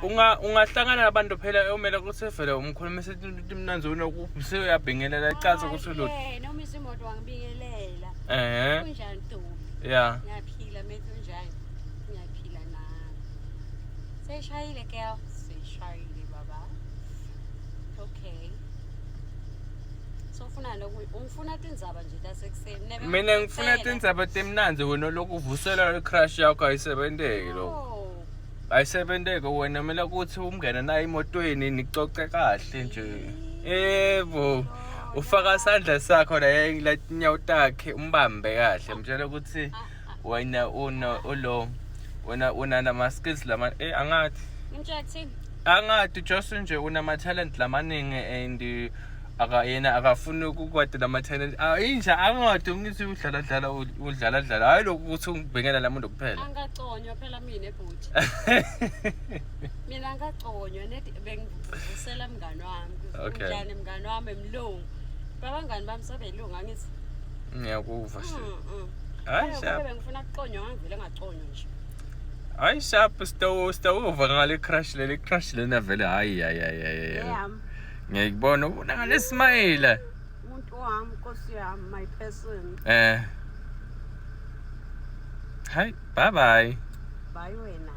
Unga ungahlangana nabantu phela omele ukuthi vele umkhulumise into imnanzi unoku useyabingelela icaca ukuthi lo Yena uma imoto wangibingelela. Eh. Kunjani Ntombi? Yeah. Ngiyaphila methu unjani? Ngiyaphila nami. Seyishayile girl. Seyishayile baba. Okay. So ufuna lokhu ungifuna tindzaba nje tasekuseni. Nebe Mina ngifuna ngikucela. tindzaba temnanzi wena lokhu uvusela i-crush yakho ayisebenteki lokho. Oh. Ayisebenteki wena kumele ukuthi ungene naye emotweni nicoce kahle nje. Yebo. Ufaka isandla sakho la la tinyawo takhe umbambe kahle mtshele ukuthi wena una ulo wena una nama skills lama eh angathi Ngimtshela kuthini? angathi just nje unama talent lamaningi and aka yena akafuni ukukwati lama talent ah inja angathi ngithi udlala dlala udlala dlala hayi lokhu ukuthi ungibhekela la muntu kuphela Angaconywa phela mina ebhuti. Mina angaconywa nedi bengivusela mngani wami. Okay. Unjani mngani wami emlungu. Babangani bami sebelungu angithi. Ngiyakuva shi. Hayi Hayi sharp. Bengifuna kuconywa ngangivele ngaconywa nje. Hayi sharp sitawu sitawuva ngale crush leli crush lena vele hayi hayi hayi hayi. Yeah. Ngiyakubona ubona ngale smile. Umuntu wami Nkosi yami my person. Eh. Hi, bye bye. Bye wena.